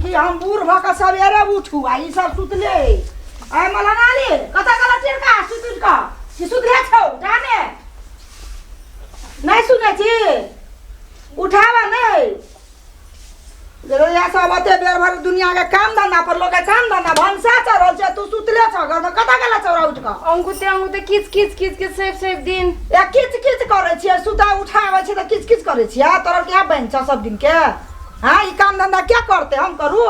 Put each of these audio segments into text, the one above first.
कि हम बूढ़ भऽ कऽ सवेरे उठू आ ई सब सुतले अइ। आइ मौलाना अली कतऽ गेल टिरका सुति उठि कऽ कि सुतले छौ उठा ने नहि सुनै छी उठाबऽ नहि इएह सब ओते बेर भर दुनिया के काम धंधा पर लोग के काम धंधा भनसा चढ़ल छै तू सुतले छ घर में कतऽ गेल छौरा उठि कऽ अंगूते अंगूते किच किच किच किच सेब सेब दिन ए किच किच करै छियै सुता उठाबै छियै तऽ किच किच करै छियै तोरा क्या बनि छौ सब दिन के हाँ ई काम धंधा क्या करते हम करू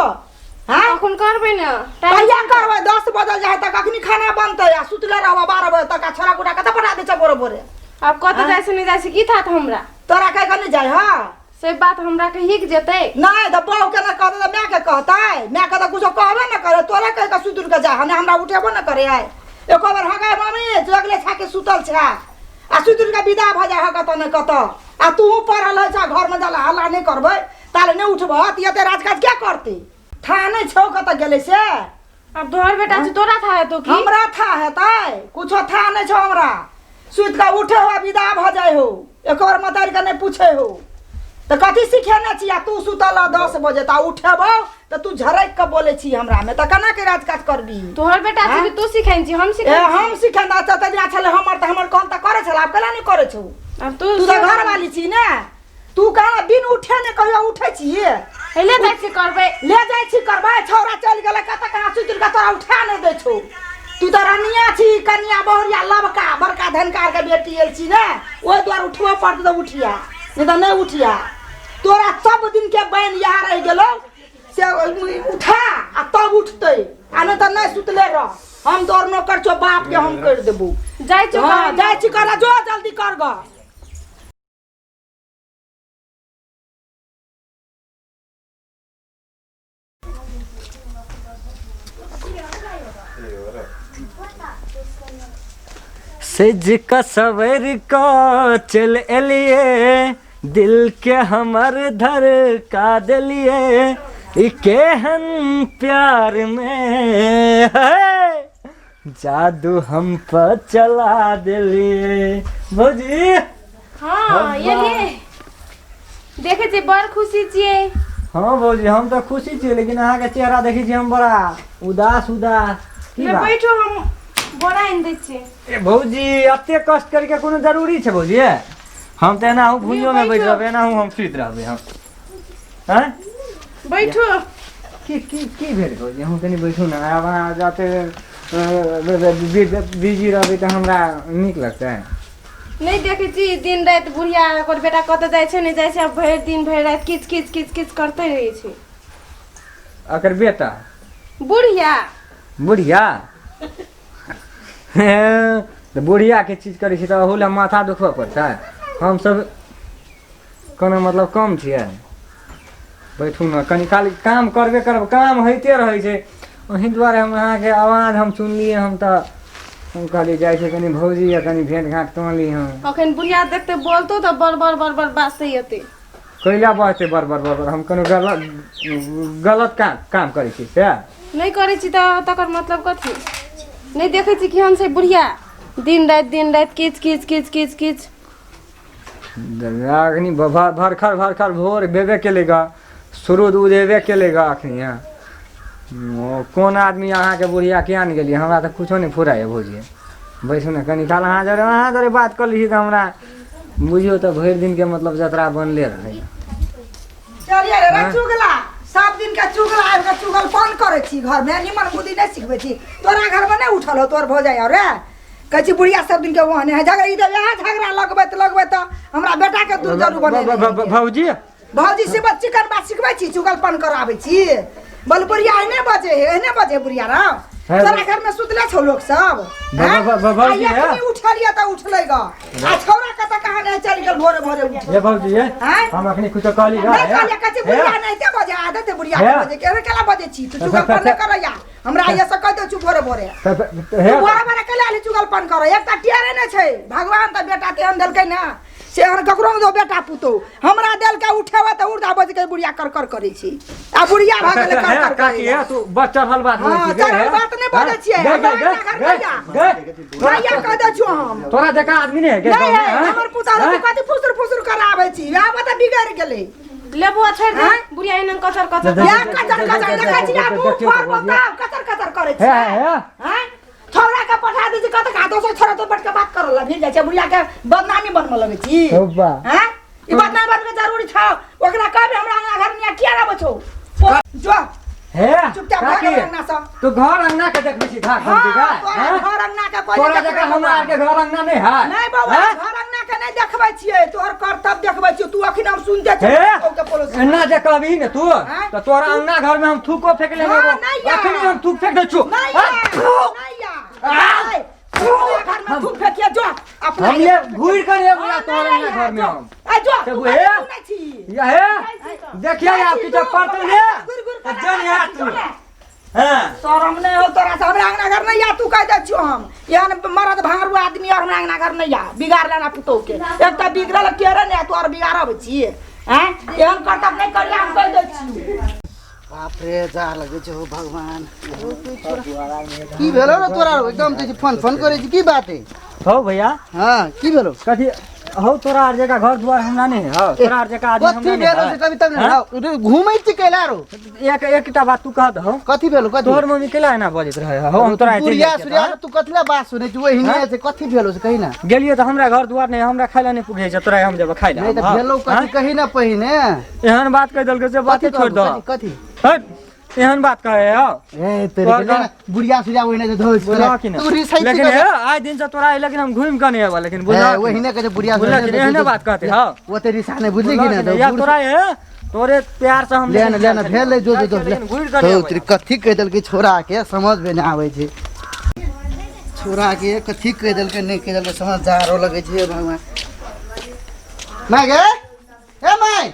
हाँ अखन करबै ने टाइम कहिया करबै 10 बजल जाए तक अखनी खाना बनतै आ सुतले रहब 12 बजे तक आ छोरा गुटा कतऽ पठा दै छ भोरे भोरे आब कतऽ जाइ छै नहि जाइ छै की था हमरा तोरा कहि कऽ नहि जाइ हँ से बात हमरा कहिए के जेतै नहि तऽ बहू के नहि कहतै तऽ मायके कहतै मायके तऽ कुछो कहबे नहि करे तोरा कहि कऽ सुति उठि कऽ जा हने हमरा उठेबो नहि करे आइ एको बेर हगाय मम्मी जगले छा के सुतल छा आ सुति उठि कऽ विदा भऽ जाइ ह कतऽ नहि कतऽ आ तूहूँ पढ़ल होइ छह घरमे जाला हल्ला नहि करबै ताले नहि उठबह तऽ एते राजकाज क्या करतै था नहि छौ कतऽ गेलै से अब तोहर बेटा छै तोरा था हेतौ की हमरा था हेतै कुछो था नहि छौ हमरा सुति कऽ उठे हो आ विदा भऽ जाइ हो एको बार मतारी के नहि पूछे हो तऽ कथी सिखेने छी आ तू सुतल रह 10 बजे तऽ उठेबौ तऽ तू झरकि कऽ बोलै छी हमरा मे तऽ केना के राजकाज करबी तोहर बेटा छै कि तू सिखाइन छी हम ए सिखाइन हम सिखेने तऽ तहिना छलै हमर तऽ हमर कौन तऽ करै छलै आब केना नहि करै छौ अब तू तू तऽ घरवाली छी ने तू कहाँ बिन उठे ने कहियो उठे छी ले जाइ छी करबै ले जाइ छी करबै छौड़ा चलि गेलै कतऽ कहाँ सुति कऽ तोरा उठा नहि दै छौ तू तऽ रनिया छी कनिया बहुरिया लबका बड़का धनकार के बेटी एल छी ने ओहि दुआरे उठबऽ पड़तै तऽ उठिया नहि तऽ नहि उठिया तोरा सब दिन के बनि इएह रहि गेलौ से उठा आ तब उठतै आ नहि तऽ नहि सुतले रह हम तोर नौकर छौ बाप के हम करि देबू जाइ छी हँ जाइ छी करऽ जो जल्दी कर गऽ सेज का सवर का चल एलिए दिल के हमर धर का दिलिए ई केहन प्यार में है जादू हम पर चला दिलिए भौजी हाँ ये लिए देखे छी बड़ खुशी छियै हाँ भौजी हम तऽ खुशी छियै लेकिन अहाँके चेहरा देखै छी हम बड़ा उदास उदास की ले बात बैठो हम बोरा आनि दै छियै ए भौजी एते कष्ट करके कोनो जरूरी छै भौजी हम तऽ एनाहु भुइयोमे बैठ बैठो। रहबै एनाहु हम सुति रहबै हम आँय बैठो की की की भेल भौजी अहूँ कनि बैठू ने आब अहाँ जाते बिजी रहबै तऽ हमरा नीक लगतै नहि देखै छी दिन राति बुढ़िया ओकर बेटा कतऽ जाइ छै नहि जाइ छै आब भरि दिन भरि राति किच किच किच किच करते रहै छै ओकर बेटा बुढ़िया बुढ़िया तऽ बुढ़ियाके चीज करै छी तऽ अहू लए माथा दुखबऽ पड़तै हमसभ कोनो मतलब कम छियै बैठू ने कनि खाली काम करबे करब काम होइते रहै छै ओहि दुआरे हम अहाँके आवाज हम सुनलियै हम तऽ हम कहलियै जाइ छै कनि भौजी या कनि भेँट घाँट कऽ ली हम अखन बुढ़िया देखते बोलतो तऽ बड़ बड़ बड़ बड़ बाजते एते कैला बजतै बड़ बड़ बड़ बड़ हम कोनो गलत गलत काम काम करै छी से नहि करै छी तऽ तकर मतलब कथी नहि देखै छी केहन छै बुढ़िया दिन राति किच किच किच किच किच अखनी भरखर भरखर भोर भेबे केलै गऽ सुरुज उगेबे केलै गऽ अखनी ओ कोन आदमी अहाँके बुढ़िया किया ने गेलियै हमरा तऽ कुछो नहि फुराइए भौजी बैसू ने कनि काल अहाँ जरे बात कऽ लै छी तऽ हमरा बुझियौ तऽ भरि दिनके मतलब जतरा बनले रहैए चलिए रे रे चुगला सब दिन के चुगला आबि के चुगलपन करै छी घर में निमन बुद्धि नहि सिखबै छी तोरा घर में नहि उठल हो तोर भौजाइ और रे कहै छी बुढ़िया सब दिन के ओहने है झगड़ा ई तऽ वएह झगड़ा लगबैत लगबैत तऽ हमरा बेटा के दूर जरू बने भौजी भौजी से बच्ची चिकन बात सिखबै छी चुगलपन कराबै छी बोल बुढ़िया एहने बजे है एहने बजे बुढ़िया रौ है। तोरा घर में सुतले छौ लोग सब हैं? भौजी, आ है। एखनी उठलियै तऽ उठलै ग आ छौड़ा कतऽ कहाँ नहि चलि गेल भोरे भोरे उठि ये भौजी ये हैं? हम अखनी कुछो कहली नहि कहलियै कहै छी बुढ़िया नहि ते बजे आदत है बुढ़िया के है। बजे के केला बजे छी तू चुगलपन नहि करैया हमरा आइए से कहि दे छु भोरे भोरे हे तू भोरे भोरे केला ले चुगलपन कर एकटा टेरे नहि छै भगवान तऽ बेटा तेहन देलकै ने से एहन ककरो नहि दो बेटा पुतोह हमरा देलकै उठेबै तऽ उठा बज के बुढ़िया कर कर करै छी आ बुढ़िया भऽ गेलै कर कर काकी करै हे तू बस चढ़ल बात हाँ, बोलै छी चढ़ल बात नहि बोलै छियै। गए हमरा गए घर गए भैया। गए भैया कह दै छियौ हम तोरा जकाँ आदमी नहि है नहीं है हमर पुतोह तू कथी फुसुर फुसुर कराबै छी वएह बता बिगड़ि गेलै ले बुआ छोड़ दे आँय? बुढ़िया एना कचर कचर या कचर कचर देखै छी आ मुँह फर बताउ कचर कचर करै हे छी हे आँय? छौड़ा के पठा दै छी कतऽ का दोसर छोरा तो बैठ के बात करऽ लग जाइ छै बुढ़िया के बदनामी बनबऽ लगै छी हौ बा। आँय? ई बदनामी बनबे जरूरी छौ ओकरा कहबे हमरा अंगना घर में किया आबै छौ जो हे चुपचाप भाग काकी, अंगना सँ तू घर अंगना के देखबै छी धाक घंटी का हाँ, तोरा हैं? घर अंगना के पहिले तोरा देखबै जकाँ हमरा बौआ। आरके घर अंगना नहि है नहीं बौआ हैं? घर अंगना के नहीं देखबै छियै तोहर करतब देखबै छियै तू अखन हम सुनते हे छियै के पड़ोसी एना जे कहबही ने तू हैं? तऽ तोरा अंगना घर में हम थूको फेंक लेबै हाँ, नहीं या। अखनी हम थूक फेंक दै छौ नहीं या, हैं? थूक! नहीं या, आ! नहीं। तू घर में थूक फेंकिए जो अपना हम ये घूर कर ये बुला हाँ, तोहर नहीं अंगना या, घर में जो। हम आ जो से तू बुहे? कहीं सुनै छी या हे देखिए आप की जब पड़तौ ने गुर गुर तऽ करा जन यार जो तू ने। हां शरम नहीं हो तोरा से हमरा अंगना घर नहीं आ तू कह दै छियो हम एहन मरद भारू आदमी और हमरा अंगना घर नहीं आ बिगाड़ लेना पुतोह के एक तऽ बिगड़ल केरे नहीं आ तू और बिगाड़ब छियै हैं एहन करतब नहीं करिया हम कह दै छियो बाप रे जार लगै छै हो भगवान की भेलो रे तोरा एकदम जे फोन फोन करै छी की बात है हौ भैया हाँ की भेलो कथी हौ तोरा आर जगह घर दुआर हमरा नहीं हौ तोरा आर जगह आदमी कथी हमरा भेलो नहीं से कभी तब हाँ? ने घूमै छी कैला रो एक एकटा बात तू कह दहो कथी भेलो कथी तोहर मम्मी केला एना बजैत रहे हौ हम तोरा बुढ़िया सुरिया तू कथी ला बात सुनै छी ओही नहीं छै कथी भेलो से कही ना गेलियै तऽ हमरा घर दुआर नहीं हमरा खाइ ला नहीं पुगै छै तोरा हम जेबै खाइ ला नहीं तऽ भेलो कथी कही ना पहिने एहन बात कहि देलकै से बाते कथी छोड़ि दह कथी कथी हट एहन बात कहे हौ ए तेरे तोहर के ले ना, बुढ़िया सुरिया ओहिने जे धोइ बुझलह कि तू नहि रिसाइ छी लेकिन कथी? हे आइ दिन से तोरा लेकिन हम घुमि कऽ नहि अयबह लेकिन बुझलह कि ओहिने के जे बुढ़िया बुझलह कि नहि? एहने बात कहते हौ ओते रिसा नहि बुझली कि बुझलह नहि कि नहि? या तोरा हे तोरे प्यार से हम ले ने ले ने भेल जो जो जो लेकिन घुरि कऽ नहि तो अयबै। तेरी कथी कहि देलकै छोरा के समझ में नहि आबै छै छोरा के कथी कहि देलकै नहि कहि देलकै समझ जारो लगै छै भगवान माय गे ए माय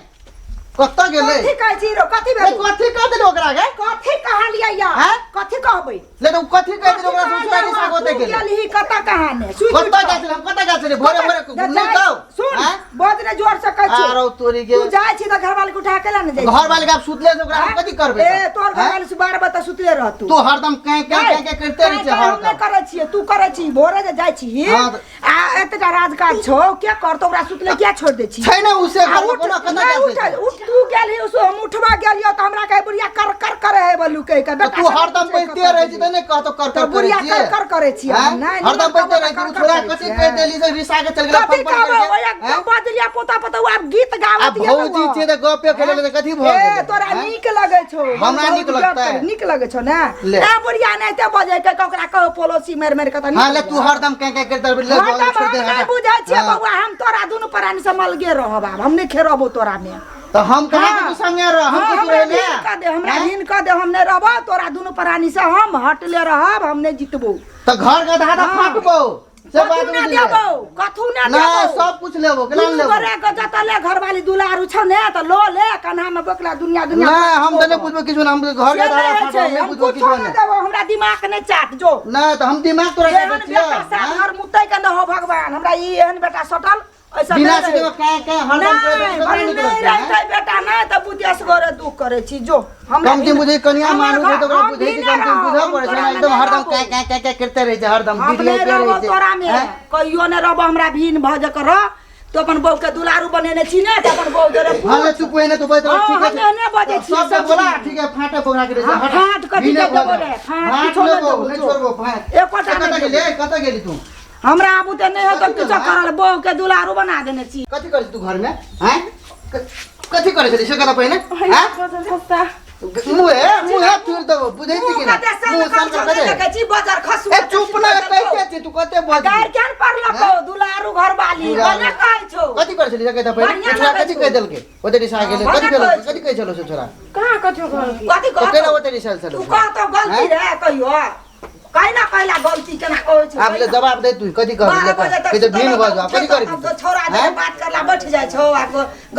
कतऽ गेलै कथी कहै छी रो कथी ए, भेल कथी कह देलकै ओकरा गे कथी कहलियै या हैं? कथी कहबै ले तऽ ओ कथी कहि देलकै ओकरा से छोरा रिसा गोते तू गेलै गेलही कतऽ कहाँ ने सुति कतऽ गेल छलै हम कतऽ गेल छलै भोरे भोरे घुमने जाउ सुन आँय? बज ने जोर से कहै छियौ आरो तोरी के तू जाइ छी तऽ घरवाली के उठा के ले ने जाइ घर वाले के आब सुतले छै ओकरा हम कथी करबै ए तऽ? तोहर आँय? घरवाली से 12 बजे तक सुतले रहतू तू हरदम कैं कैं कैं कैं करते रहै छै हम नहि हरदम करै छियै तू करै छी भोरे जे जाइ छी हाँ तऽ- आ एतेटा राजकाज छौ के करतौ ओकरा सुतले किया छोड़ि दै छी छै ने उसे आ घर में उठ कोनो कतऽ नहि गेल उठ छै उठ तू गेलही उस हम उठबा गेलियो तऽ हमरा कहै बुढ़िया कर कर करे है बोलू कहि के तऽ बेटा तू सब हरदम पूछै बैठते कतऽ रहै छी गेली। तऽ नहि कहतो कर तऽ कर बुढ़िया करै कर छियै कर करै छियै आँय? नहि हरदम निमन बैठते कपड़ा रहै छी कर ओ कर छोरा करै कथी छियै। कहि देली से रिसा के चल गेलै कथी फोन पर कहबै करके ओए आँय? बजलिया पोता पोता आब गीत आ गाबत ये भौजी छै तऽ गपे खेले तऽ कथी भऽ ए गेलै तोरा आँय? नीक लगै छौ हमरा नीक भौजी लगतै? नीक लगै छौ ने ले। ए बुढ़िया नहि ते बजै के ओकरा कहो पड़ोसी मारि मारि के तऽ हाँ ले तू हरदम कैं कैं करते रहबी, ले हरदम छोड़ हम दे नहि हटा। बुझै छियै हाँ। बौआ हम तोरा दुनू प्राणी से मलगे रहब आब हम नहि खेरबो तोरा मे तऽ हम कहाँ हाँ। तू संगे रह हम हाँ, तू हमरा रहले भिन कऽ दे हमरा हैं? भिन कऽ दे हम नहि रहबो तोरा दुनू प्राणी से हम हटले रहब हम नहि जितबो तऽ घर के धाधा हाँ। फाटबो से बात कथू नहि बुझलियै देबो कथू नहि नहीं देबो सब कुछ लेबो केना दुनू लेबो गोरे के जतऽ ले घरवाली दुलारू छौ ने तऽ लो ले कन्हा में बोकला दुनिया दुनिया नहीं हम तऽ नहीं बुझबो किछु नहीं हम घर से के नहि धाधा होइ फाटबो छै हम नहीं हम बुझबो कुछो किछु नहि नहीं देबो हमरा दिमाग नहि चाट जो नहीं तऽ हम दिमाग तोरा एहन दे छियै बेटा साथ हैं? घर मुतै के न हो भगवान हमरा ई एहन बेटा सटल ऐसा बिना नहि से रहै। कैं कैं हरदम करे नहि तऽ भले नीक नहि लगतै हैं? रहतै बेटा नहि तऽ बुधिया गोरे दुख करै छी जो हमरा कम दिन बुझै कनिया हमर मानू छै घर- तऽ ओकरा हम बुझै छै भी कम दिन नहि बुझऽ रहब, पड़ै छै हम ने एकदम तोरा हरदम नहि कैं कैं कैं कैं करते रहै छै हरदम हम बिगड़ैते नहि रहबो रहै छै तोरा में हैं? कहियो नहि रहबो हमरा भीन भऽ जकर रह तो अपन बहू के दुलारू बनेने छी ने तऽ अपन बहू जरे हाँ ले चुप होइने तू बैठ रह, हाँ, ठीक है हम एहने बजै छियै, सब सब बोला चीज। ठीक है फाटे पोखरा के रे हाँ, हट। फाट कथी भीने के देबो भऽ रे, जा। फाट फाट किछो नहि लेबो, देबो, नहि जो। छोड़बो फाट एकोटा कतऽ नहि गेली कतऽ गेली तू हमरा आबू तऽ नहि होतो कथी किछो करबै? करल बहू के दुलारू बना देने छी कथी करै छी तू घरमे हैं कथी करै छली से कहऽ पहिने हैं सस्ता मुहे मुहे थुर देबो बुझै छी कि मुँह कते नहि सन मुँह सन कम छौ, कते नहि देखै छी बजर खसु ए चुप ना कहिते छी तू कते बज गारि केहन पड़लकौ दुलारू घरवाली दुलारू। बने कहै छौ कथी करै छली से कहऽ पहिने बढ़िआँ छोरा लगै कथी छौ। कहि देलकै ओते रिसा गेलै बढ़िआँ कथी भेल कहै छौ। कथी कहै छलो से छोरा कहाँ कथी कहलकै कथी तो केना कहतौ ओते रिसायल छलो तू कहतौ गलती हैं? रहे कहियो कहिना कहिला गलती केना कहै छौ आब ले जवाब दे तू कथी कहबी बारह ले बजे तक कह जे भिन भऽ जाउ कथी करी अब तो छोरा जे बात करला बैठ जाइ छौ आ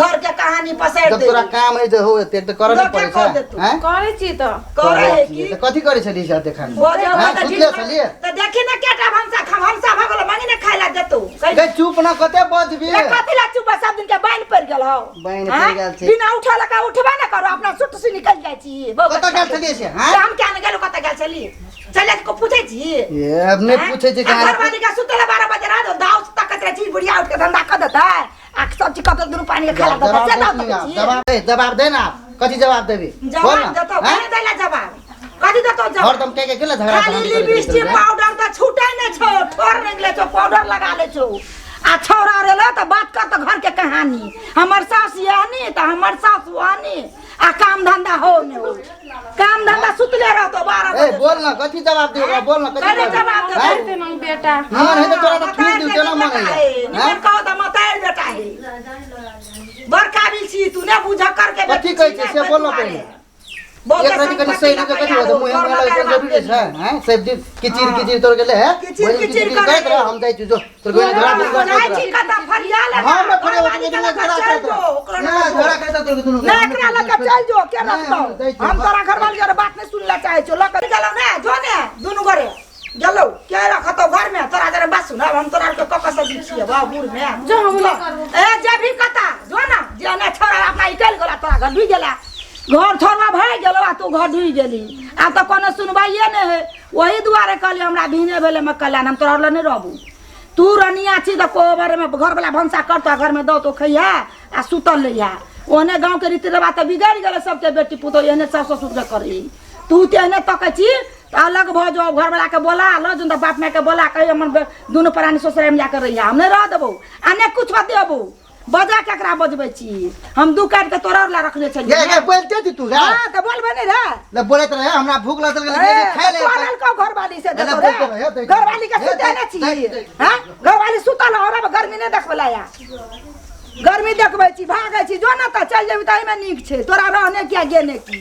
घर के कहानी पसारि जब दे तोरा काम है जे हो एतेक तऽ करऽ नहि लोके पड़ै कऽ छै देतौ। हैं करै छी तऽ करे है की तऽ कथी करै छली से देखा बजे हैं? तऽ सुतले छलियै तऽ देखी ने केटा भनसा खा भनसा भऽ गेल मांगी ने खाइ ला देतौ कहि गै चुप ना कते बजबी ले कथी ला चुप सब दिन के बान्हि पड़ि गेल हौ बान्हि हैं? पड़ि गेल छै। बिना उठल का उठबे ने करू अपना सुट से निकल जाइ छी कतऽ गेल छलियै से हैं हम क्या ने गेलौ कतऽ गेल छली चले को पूछै छी ए अब नहि पूछै छै कहाँ कहाँ घरवाली के सुतले 12 बजे रात दाउ तकत रहै छी बुढ़िया उठ के धंधा कर देतै आ सब चीज कतौ दुनू पानी के खाला जवाब से दे दऽ तू सकै आब, छी जवाब दे, जवाब दे ना आब। कथी जवाब देबी बोल जवाब ना देतौ हैं? कथी दैला जवाब कथी देतौ जवाब हरदम के के केला झगड़ा खाली झांटी करैत लिपस्टिक रहै? पाउडर तऽ छूटे नहि छौ ठोर निकले छौ पाउडर लगा ले छौ आ छौड़ा रहलो तऽ बात कर तऽ घर के कहानी हमर सास यहनी तऽ हमर सास वहनी आ काम धंधा हो ने हो काम धंधा सुतले रहतो 12 ए बजे बोल ना कथी जवाब दे ओकरा बोल ना कथी कथी जवाब देबै? हैं? करते ना बेटा मन है तऽ तोरा तऽ थूक दिउ केना मन है निमन कहो तऽ मताइल बेटा है बड़ काबिल छी तू ने बुझ करके कथी कहै छै से बोल ना पहिले। बहुते एक राति कनि संपत्ति सही नहि तऽ कथी होतै मुँह घर हमरा लगे मताइल जरूरी छै हैं सब दिन किचिर किचिर तोर गेले है किचिर भोजन किचिर करैत करे। रह हम जाइ छी जो तोर गोइना झगड़ा तू झगड़ा जाइ करैत छी रह कतऽ फरिया ले हम ने फरिया घरवाली दुनू के लऽ झगड़ा कऽ चलि करैत जो, रह ओकरो ना लऽ कऽ झगड़ा करैत रह तोर दुनू ना एकरा लऽ कऽ चलि जो के नहि, रखतौ हम जाइ छी। हम तोरा घरवाली के बात नहि सुनला चाहै छियौ लऽ कऽ गेलौ ने जो ने दुनू गोरे गेलौ के रखतौ घर में तोरा जरे बात सुनब हम तोरा के कक से दी छियै बा बूढ़ में जो हम नहि करबो। ए जे भी कता जो ना जे ने छोरा अपना निकलि गेला तोरा घर ढुकि गेला घर छोड़वा भए गेलो आ तू घर ढुकि गेली आब तऽ कोनो सुनवाइए नहि है ओही दुआरे कहलियै हमरा भिने भेलै मे कल्याण हम तोरा लग नहि रहबू तू रनिया छी तऽ कोबरमे घरवला भनसा करतौ घरमे दौ तो खैहा आ सुतल रहिहा ओहने गाँवके रीति रिवाज तऽ बिगड़ि गेलै सबके बेटी पुतोह एहने सास ससुरके करी तू तऽ एहने तकै छी तऽ अलग भऽ जाओ घरवलाके बोला लऽ जो तऽ बाप मायके बोला कही हमर दुनू प्राणी ससुरामे जाके रहिहा हम नहि रह देबौ आ नहि कुछो देबौ बजा केकरा बजबै छी हम दू काटि के तोरा ला रखने गे छलियै गे बोलते थी तू गे हाँ तऽ बोलबै नहि रे ले बोलैत रहे हमरा भूख लागल ए, गेलै खाय ले तोरा लड़का घरवाली से ले, देतो बोलते रहे, रे देख। घरवाली के हे, सुते देख, नहि छी देख, देख। हैं घरवाली सुतल हमरा गर्मी नहि देखबै ला गर्मी देखबै छी भागै छी जो ने तऽ चलि जेबी तऽ एहिमे नीक छै तोरा रहने किया गेने की